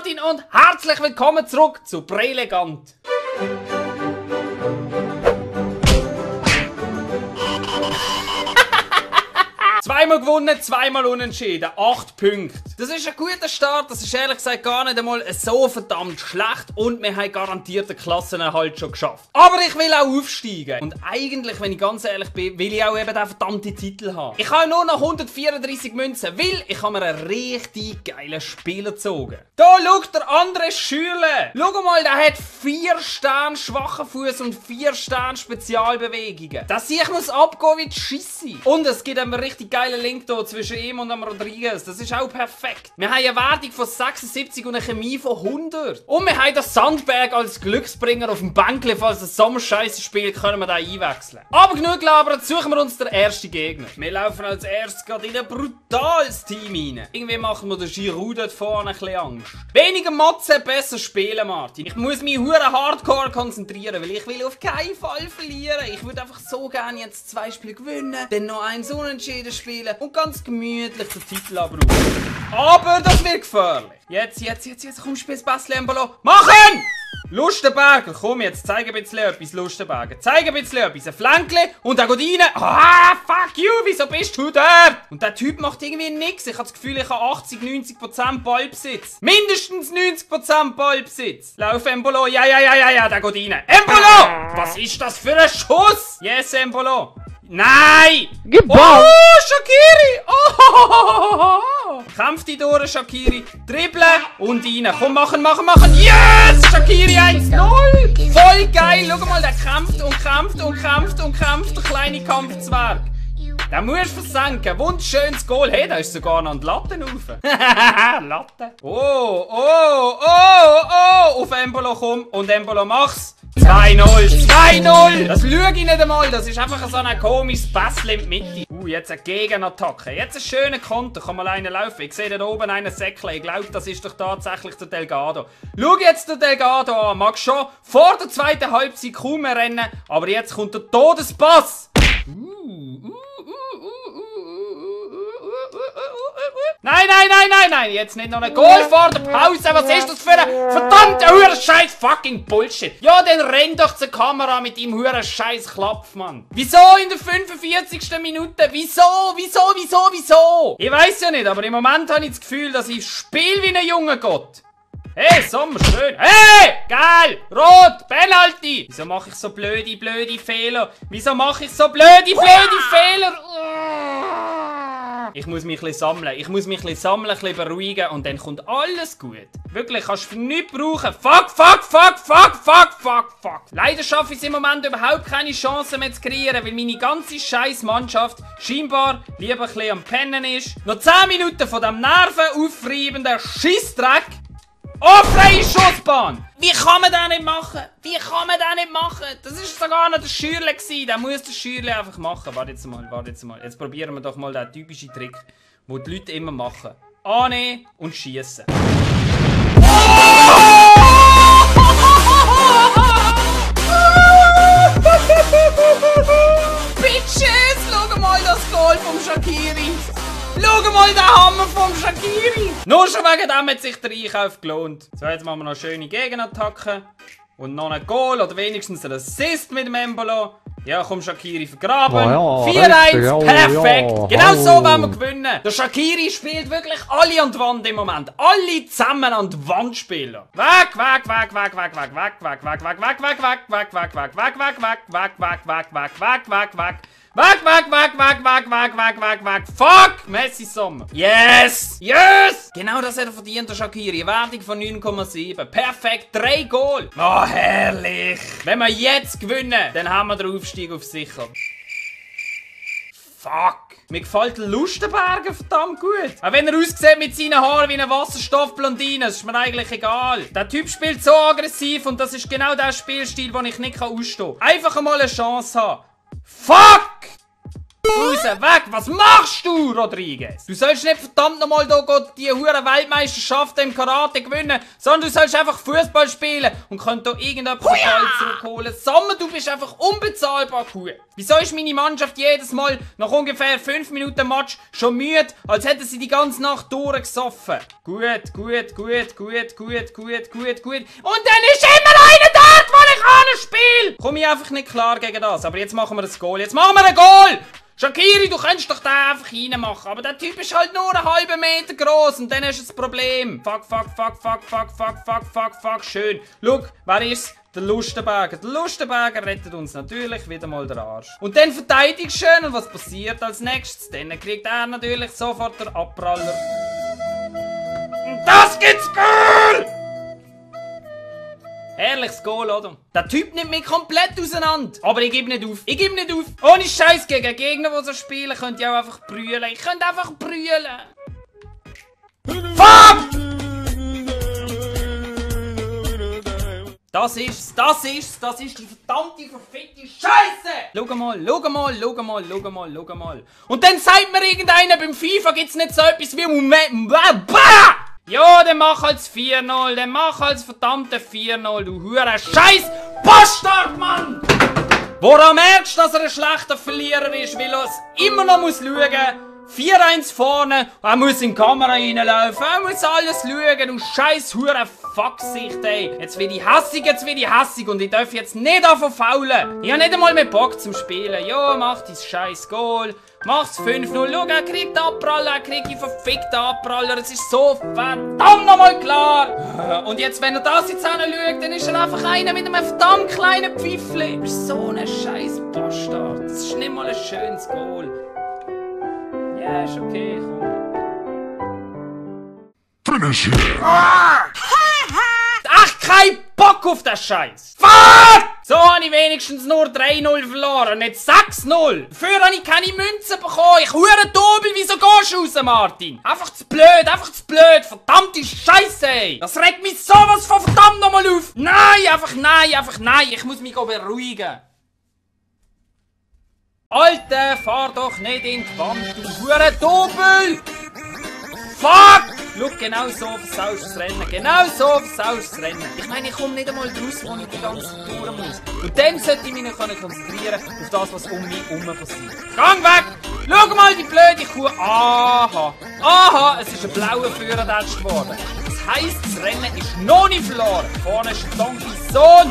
Martin und herzlich willkommen zurück zu Brilligant. Zweimal gewonnen, zweimal unentschieden. 8 Punkte. Das ist ein guter Start. Das ist ehrlich gesagt gar nicht einmal so verdammt schlecht. Und wir haben garantiert den Klassenerhalt schon geschafft. Aber ich will auch aufsteigen. Und eigentlich, wenn ich ganz ehrlich bin, will ich auch eben den verdammten Titel haben. Ich habe nur noch 134 Münzen, weil ich habe mir einen richtig geilen Spieler gezogen. Da schaut der andere Schüler. Schau mal, der hat 4 Sterne schwachen Fuß und 4 Sterne Spezialbewegungen. Das ich muss abgehen wie die Scheisse. Und es gibt einen richtig geilen Link hier zwischen ihm und dem Rodriguez. Das ist auch perfekt. Wir haben eine Wertung von 76 und eine Chemie von 100. Und wir haben den Sandberg als Glücksbringer auf dem Bänkle. Falls es so ein Scheiße spielt, können wir da einwechseln. Aber genug gelabert, suchen wir uns den ersten Gegner. Wir laufen als erstes gerade in ein brutales Team rein. Irgendwie machen wir den Giroud dort vorne ein bisschen Angst. Weniger Motzen, besser spielen, Martin. Ich muss mich hure hardcore konzentrieren, weil ich will auf keinen Fall verlieren. Ich würde einfach so gerne jetzt 2 Spiele gewinnen, dann noch eins unentschieden spielen und ganz gemütlich den Titel abrufen. Aber das wird gefährlich. Jetzt, komm, spiel das Bässli, Embolo. Machen! Lustenberger, komm jetzt, zeig ein bisschen etwas, Lustenberger. Zeig ein bisschen etwas, ein Flänkli und dann geht rein. Ah, fuck you, wieso bist du dort? Und der Typ macht irgendwie nichts. Ich habe das Gefühl, ich habe 80-90% Ballbesitz. Mindestens 90% Ballbesitz. Lauf, Embolo, ja, der geht rein. Embolo! Was ist das für ein Schuss? Yes, Embolo. Nein! Oh, Shaqiri! Oh! Kämpf die durch, Shaqiri. Dribbeln und rein. Komm, machen. Yes! Shaqiri 1-0! Voll geil! Schau mal, der kämpft und kämpft. Der kleine Kampfzwerg. Den musst du versenken. Wunderschönes Goal. Hey, da ist sogar noch an die Latte rauf. Latte. Oh! Auf Embolo komm. Und Embolo mach's. 2-0! Das schaue ich nicht einmal, das ist einfach so ein komisches Pässchen in die Mitte. Jetzt eine Gegenattacke. Jetzt ein schöner Konter, kann mal einer laufen. Ich sehe da oben einen Säckchen. Ich glaube, das ist doch tatsächlich der Delgado. Schau jetzt den Delgado an. Mag schon vor der zweiten Halbzeit kaum mehr rennen, aber jetzt kommt der Todespass. Nein, jetzt nicht noch ein Goal vor der Pause. Was ist das für ein verdammter huren Scheiß fucking Bullshit? Ja, dann renn doch zur Kamera mit ihm huren Scheiß Klapf, Mann. Wieso in der 45. Minute? Wieso? Ich weiß ja nicht, aber im Moment habe ich das Gefühl, dass ich spiele wie ein junger Gott. Hey, Sommer, schön. Hey, geil, rot, Penalty. Wieso mache ich so blöde Fehler? Ich muss mich ein bisschen sammeln, ein bisschen beruhigen und dann kommt alles gut. Wirklich, kannst du für nichts brauchen. Fuck. Leider schaffe ich es im Moment überhaupt keine Chance mehr zu kreieren, weil meine ganze scheiß Mannschaft scheinbar lieber ein bisschen am Pennen ist. Noch 10 Minuten von diesem nervenaufreibenden Scheissdreck. Oh, freie Schussbahn! Wie kann man das nicht machen? Das ist sogar noch der Schürle gewesen. Der muss der Schürle einfach machen. Warte jetzt mal. Jetzt probieren wir doch mal den typischen Trick, den die Leute immer machen. Annehmen und schießen. Bitches! Schau mal das Goal vom Shaqiri! Schau mal den Hammer vom Shaqiri! Nur schon wegen dem hat sich der Einkauf gelohnt. So, jetzt machen wir noch eine schöne Gegenattacke. Und noch ein Goal oder wenigstens ein Assist mit dem Embolo. Ja, komm, Shaqiri vergraben. 4-1, perfekt. Genau so wollen wir gewinnen. Der Shaqiri spielt wirklich alle an die Wand im Moment. Alle zusammen an die Wand spielen. Weg. Fuck! Messi Sommer. Yes! Genau das hat er verdient, der Shaqiri. Wertung von 9,7. Perfekt, 3 Goal. Oh, herrlich. Wenn wir jetzt gewinnen, dann haben wir den Aufstieg auf sicher. Fuck. Mir gefällt der Lustenberger verdammt gut. Auch wenn er aussieht mit seinen Haaren wie eine Wasserstoffblondine, das ist mir eigentlich egal. Der Typ spielt so aggressiv und das ist genau der Spielstil, den ich nicht ausstehen kann. Einfach einmal eine Chance haben. Fuck! raus! Weg! Was machst du, Rodriguez? Du sollst nicht verdammt nochmal die hure Weltmeisterschaft im Karate gewinnen, sondern du sollst einfach Fußball spielen und könnt hier irgendetwas Geld zurückholen. Sommer, du bist einfach unbezahlbar cool. Wieso ist meine Mannschaft jedes Mal nach ungefähr 5 Minuten Match schon müde, als hätten sie die ganze Nacht durchgesoffen? Gut. Und dann ist immer einer dort, wo ich spiele! Komme ich einfach nicht klar gegen das. Aber jetzt machen wir das Goal. Jetzt machen wir ein Goal! Shaqiri, du könntest doch den einfach reinmachen. Aber der Typ ist halt nur einen halben Meter groß und dann ist das Problem. Fuck. Schön. Schau, wer ist's? Der Lustenberger. Der Lustenberger rettet uns natürlich wieder mal den Arsch. Und dann verteidigt schön. Und was passiert als nächstes? Dann kriegt er natürlich sofort den Abpraller. Und das gibt's Goal! Herrliches Goal, oder? Der Typ nimmt mich komplett auseinander. Aber ich gebe nicht auf. Ich gebe nicht auf. Ohne Scheiß gegen Gegner, die so spielen, könnt ihr auch einfach brüllen. Ich könnte einfach brüllen. Fuck! Das ist die verdammte, verfickte Scheiße! Schau mal. Und dann sagt mir irgendeiner, beim FIFA gibt's nicht so etwas wie ja, dann mach als 4-0, dann mach als verdammte 4-0, du hure Scheiß Bastard, Mann! Woran merkst du, dass er ein schlechter Verlierer ist, weil er es immer noch muss schauen? 4-1 vorne, er muss in die Kamera reinlaufen, er muss alles schauen, du scheiß hure Fucksicht, ey. Jetzt werde ich hassig und ich darf jetzt nicht davon faulen. Ich habe nicht einmal mehr Bock zum Spielen. Ja, mach dein scheiß Goal. Mach's 5-0. Schau, er kriegt Abpraller, er kriegt die verfickten Abpraller. Es ist so verdammt nochmal klar. Und jetzt, wenn er das jetzt anschaut, dann ist er einfach einer mit einem verdammt kleinen Pfiffli. Du bist so ein scheiß Bastard. Das ist nicht mal ein schönes Goal. Ja, ist okay, komm. Finish him! Ach, kein Bock auf den Scheiß! Fuck! So habe ich wenigstens nur 3-0 verloren, nicht 6-0. Dafür habe ich keine Münzen bekommen. Ich hure Dobel, wieso gehst du raus, Martin? Einfach zu blöd. Verdammte Scheiße, ey. Das regt mich sowas von verdammt nochmal auf. Nein. Ich muss mich beruhigen. Alter, fahr doch nicht in die Wand, du hure Dobel! Fuck! Schau, genau so versaust das Rennen. Ich meine, ich komme nicht einmal draus, wo ich die ganze Zeit durch muss. Und dann sollte ich mich noch konzentrieren auf das, was um mich herum passiert. Gang weg! Schau mal, die blöde Kuh. Aha, es ist ein blauer Führer geworden. Das heisst, das Rennen ist noch nicht verloren. Vorne ist ein Donkey so